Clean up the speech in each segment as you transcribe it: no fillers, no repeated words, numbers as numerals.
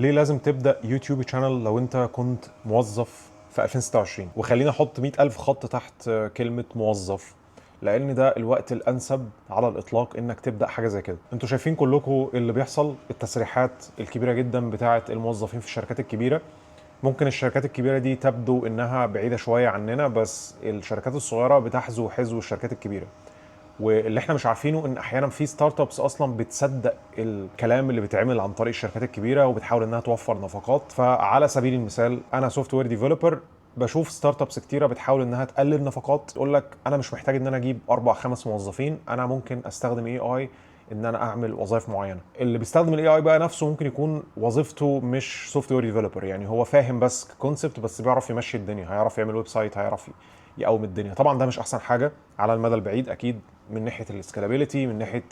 ليه لازم تبدا YouTube channel لو انت كنت موظف في 2026؟ وخلينا احط 100,000 خط تحت كلمة موظف، لان ده الوقت الانسب على الاطلاق انك تبدا حاجة زي كده. انتوا شايفين كلكم اللي بيحصل، التسريحات الكبيرة جدا بتاعه الموظفين في الشركات الكبيرة. ممكن الشركات الكبيرة دي تبدو انها بعيدة شوية عننا، بس الشركات الصغيرة بتحذو حذو الشركات الكبيرة. واللي احنا مش عارفينه ان احيانا في startups اصلا بتصدق الكلام اللي بيتعمل عن طريق الشركات الكبيرة وبتحاول انها توفر نفقات. فعلى سبيل المثال انا software developer، بشوف startups كتيرة بتحاول انها تقلل نفقات، تقول لك انا مش محتاج ان انا اجيب 4 5 موظفين، انا ممكن استخدم AI ان انا اعمل وظائف معينة. اللي بيستخدم ال AI بقى نفسه ممكن يكون وظيفته مش software developer، يعني هو فاهم بس concept، بس بيعرف يمشي الدنيا، هيعرف يعمل website، هيعرف يقوم الدنيا. طبعا ده مش احسن حاجة على المدى البعيد اكيد، من ناحية ال scalability، من ناحية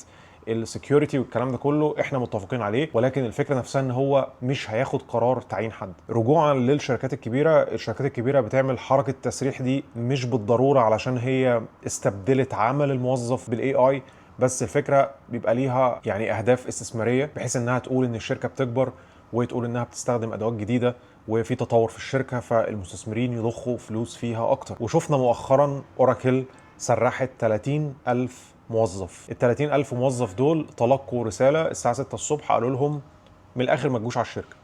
ال security والكلام ده كله احنا متفقين عليه، ولكن الفكرة نفسها ان هو مش هياخد قرار تعيين حد. رجوعا للشركات الكبيرة، الشركات الكبيرة بتعمل حركة التسريح دي مش بالضرورة علشان هي استبدلت عمل الموظف بال AI، بس الفكرة بيبقى ليها يعني اهداف استثمارية، بحيث انها تقول ان الشركة بتكبر وتقول انها بتستخدم ادوات جديدة وفي تطور في الشركة، فالمستثمرين يضخوا فلوس فيها اكتر. وشفنا مؤخرا Oracle سرحت 30,000 موظف. ال 30,000 موظف دول تلقوا رسالة الساعة 6 الصبح قالوا لهم من الاخر ما تجوش على الشركة.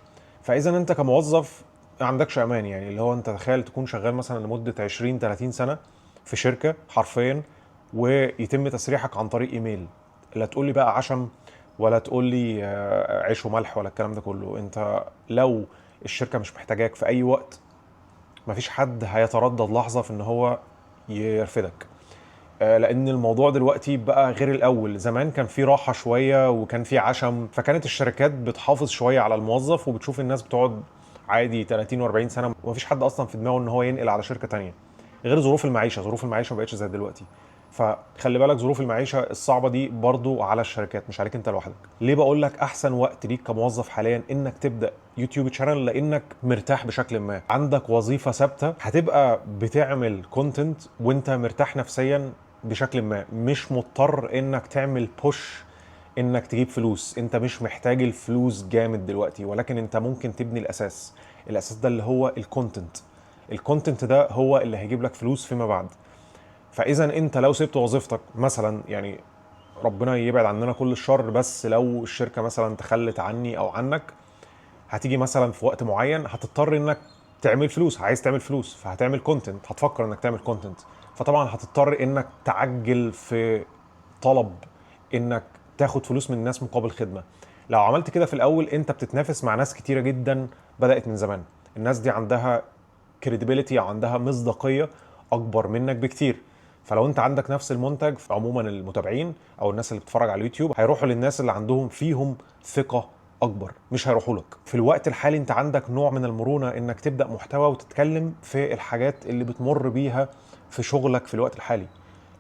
فاذا انت كموظف ما عندكش امان، يعني اللي هو انت تخيل تكون شغال مثلا لمدة 20 30 سنة في شركة حرفيا ويتم تسريحك عن طريق ايميل. لا تقول لي بقى عشم ولا تقول لي عيش وملح ولا الكلام ده كله. انت لو الشركة مش محتاجاك في اي وقت مفيش حد هيتردد لحظة في ان هو يرفدك، لان الموضوع دلوقتي بقى غير الاول. زمان كان في راحة شوية وكان في عشم، فكانت الشركات بتحافظ شوية على الموظف وبتشوف الناس بتقعد عادي 30 و40 سنة ومفيش حد اصلا في دماغه ان هو ينقل على شركة تانية، غير ظروف المعيشة. ظروف المعيشة ما بقتش زي دلوقتي، فخلي بالك ظروف المعيشة الصعبة دي برضو على الشركات مش عليك انت لوحدك. ليه بقول لك احسن وقت ليك كموظف حاليا انك تبدا YouTube channel؟ لانك مرتاح بشكل ما، عندك وظيفة ثابتة، هتبقى بتعمل content وانت مرتاح نفسيا بشكل ما، مش مضطر انك تعمل push انك تجيب فلوس. انت مش محتاج الفلوس جامد دلوقتي، ولكن انت ممكن تبني الاساس. الاساس ده اللي هو ال content. ال content ده هو اللي هيجيب لك فلوس فيما بعد. فاذا انت لو سبت وظيفتك مثلا، يعني ربنا يبعد عننا كل الشر، بس لو الشركة مثلا تخلت عني او عنك، هتيجي مثلا في وقت معين هتضطر انك تعمل فلوس، عايز تعمل فلوس، فهتعمل content، هتفكر انك تعمل content. فطبعا هتضطر انك تعجل في طلب انك تاخد فلوس من الناس مقابل خدمة. لو عملت كده في الاول انت بتتنافس مع ناس كتيرة جدا بدات من زمان، الناس دي عندها credibility، عندها مصداقية اكبر منك بكتير. فلو انت عندك نفس المنتج، عموما المتابعين او الناس اللي بتتفرج على اليوتيوب هيروحوا للناس اللي عندهم فيهم ثقة اكبر، مش هيروحوا لك. في الوقت الحالي انت عندك نوع من المرونة انك تبدا محتوى وتتكلم في الحاجات اللي بتمر بيها في شغلك في الوقت الحالي.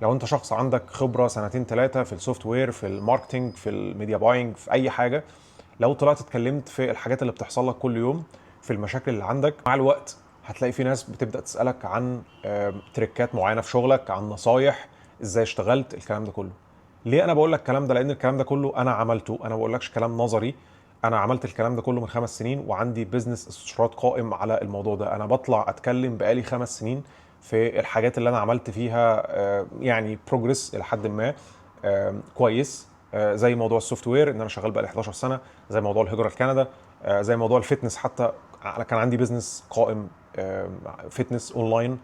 لو انت شخص عندك خبره سنتين ثلاثة في ال software، في ال marketing، في ال media buying، في اي حاجة، لو طلعت اتكلمت في الحاجات اللي بتحصل لك كل يوم، في المشاكل اللي عندك، مع الوقت هتلاقي في ناس بتبدا تسالك عن تريكات معينة في شغلك، عن نصايح ازاي اشتغلت، الكلام ده كله. ليه انا بقول لك الكلام ده؟ لان الكلام ده كله انا عملته، انا ما بقولكش كلام نظري، انا عملت الكلام ده كله من 5 سنين وعندي business استشارات قائم على الموضوع ده. انا بطلع اتكلم بقالي 5 سنين في الحاجات اللي انا عملت فيها يعني progress الى حد ما كويس، زي موضوع ال software ان انا شغال بقالي 11 سنة، زي موضوع الهجرة لكندا، زي موضوع ال fitness، حتى كان عندي business قائم fitness online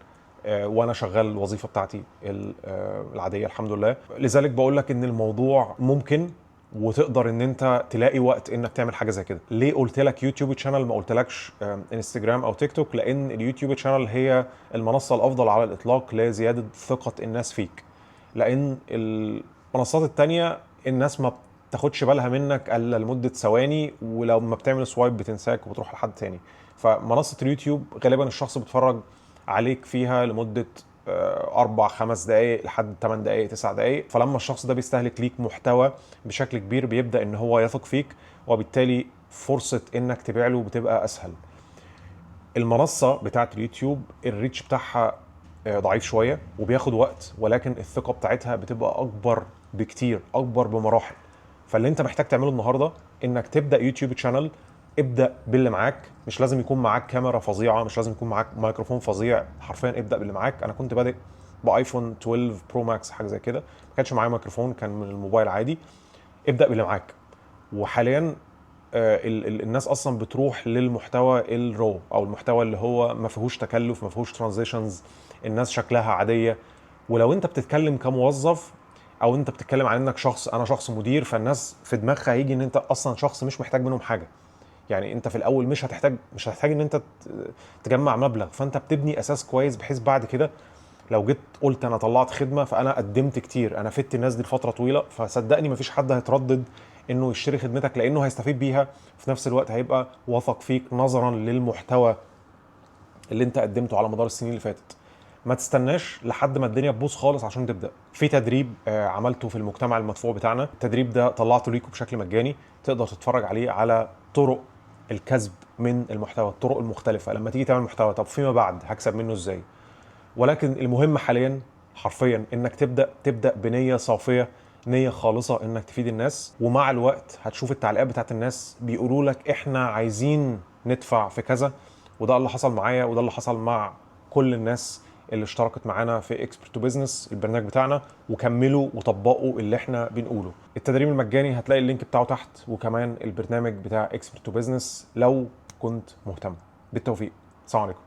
وانا شغال الوظيفة بتاعتي العادية الحمد لله. لذلك بقول لك ان الموضوع ممكن وتقدر ان انت تلاقي وقت انك تعمل حاجة زي كده. ليه قلت لك YouTube channel ما قلتلكش انستجرام او تيك توك؟ لان ال YouTube channel هي المنصة الافضل على الاطلاق لزيادة ثقة الناس فيك، لان المنصات التانية الناس ما بتاخدش بالها منك الا لمدة ثواني، ولو ما بتعمل swipe بتنساك وبتروح لحد تاني. فمنصه اليوتيوب غالبا الشخص بيتفرج عليك فيها لمدة 4 5 دقائق لحد 8 دقائق 9 دقائق، فلما الشخص ده بيستهلك ليك محتوى بشكل كبير بيبدا ان هو يثق فيك، وبالتالي فرصة انك تبيع له بتبقى اسهل. المنصة بتاعت اليوتيوب ال reach بتاعها ضعيف شوية وبياخد وقت، ولكن الثقة بتاعتها بتبقى اكبر بكتير، اكبر بمراحل. فاللي انت محتاج تعمله النهارده انك تبدا YouTube channel. ابدا باللي معاك، مش لازم يكون معاك كاميرا فظيعه، مش لازم يكون معاك مايكروفون فظيع، حرفيا ابدا باللي معاك. انا كنت بادئ ب iPhone 12 Pro Max حاجة زي كده، ما كانش معايا ميكروفون، كان من الموبايل عادي. ابدا باللي معاك. وحاليا الناس اصلا بتروح للمحتوى ال raw او المحتوى اللي هو ما فيهوش تكلف، ما فيهوش transitions، الناس شكلها عاديه. ولو انت بتتكلم كموظف او انت بتتكلم عن انك شخص، انا شخص مدير، فالناس في دماغها هيجي ان انت اصلا شخص مش محتاج منهم حاجه. يعني انت في الاول مش هتحتاج ان انت تجمع مبلغ، فانت بتبني اساس كويس بحيث بعد كده لو جيت قلت انا طلعت خدمة فانا قدمت كتير، انا فدت الناس دي لفترة طويله، فصدقني مفيش حد هيتردد انه يشتري خدمتك لانه هيستفيد بيها، في نفس الوقت هيبقى واثق فيك نظرا للمحتوى اللي انت قدمته على مدار السنين اللي فاتت. ما تستناش لحد ما الدنيا تبوظ خالص عشان تبدا. في تدريب عملته في المجتمع المدفوع بتاعنا، التدريب ده طلعته ليكم بشكل مجاني، تقدر تتفرج عليه على طرق الكسب من المحتوى، الطرق المختلفة لما تيجي تعمل محتوى، طب فيما بعد هكسب منه ازاي. ولكن المهم حاليا حرفيا انك تبدا بنيه صافية، نيه خالصة انك تفيد الناس، ومع الوقت هتشوف التعليقات بتاعت الناس بيقولوا لك احنا عايزين ندفع في كذا. وده اللي حصل معايا، وده اللي حصل مع كل الناس اللي اشتركت معانا في Expert to Business البرنامج بتاعنا، وكملوا وطبقوا اللي احنا بنقوله. التدريب المجاني هتلاقي ال link بتاعه تحت، وكمان البرنامج بتاع Expert to Business لو كنت مهتم. بالتوفيق، السلام عليكم.